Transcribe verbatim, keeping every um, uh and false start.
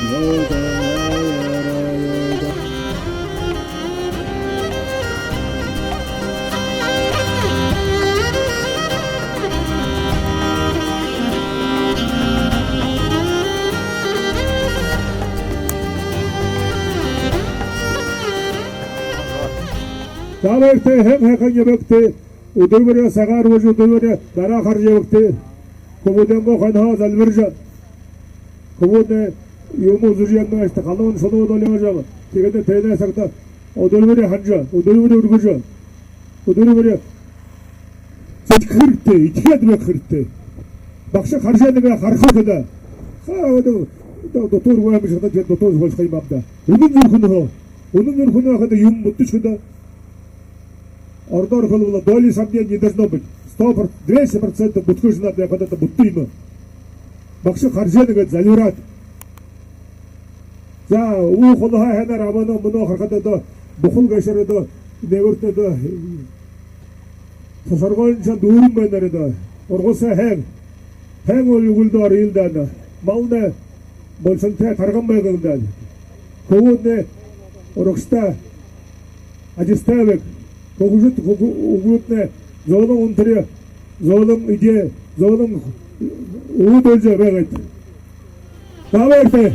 Зай, баяртай, һайн һайхан ябагты. Үдэр бүри сагаар болжо, үдэр бүри дара харжа ябагты. Хүбүүдээ хонһоо зальбаржа, хүбүүднай юумэ үзэжэ ябана гээшэ, халуун шулуу долёожо. Тиигээд тэдэнэй сагта үдэр бүри һанажа, үдэр бүри үргэжэ, үдэр бүри зэдихэхэ хэрэгтэй, этигээд байха хэрэгтэй. Багша харжа байна гээ, хараха хэрэгтэй даа. Хаа, одоо, одоо дутуур байгаа юм шэнги даа, тиигээд дутуур болохо юм ааб даа. Үнэн зүрхэнһөө, үнэн зүрхэнһөө хадаа юумэ бүтээхэдэ, ородоор хэлэбэл, доли сомнений не должно быть. Сто процентов, двести процентов бүтэхэ гээшэ надо, яахаб даа, бүтээ юм. Багша харжа байна гээд зальбараад. За, үбһэ холоһоо һайнаар абана, мүнөө харахада одоо, бүхэл гээшээр одоо, нэбэртэ одоо, сасаргойлшон дүүрэн байнаар одоо, ургаса һайн, һайн үгылдөө орёо л даа. Малнай болошонтой, тарган байгаал даа. Хүбүүднай урагшаа ажаһуутай байг. Хүгжэд, хүгжэ-, хүгжэднай зөөлэн унтарая, зөөлэн эдеэ, зөөлэн үбһэ дуулажа байгты. Зай, баяртай.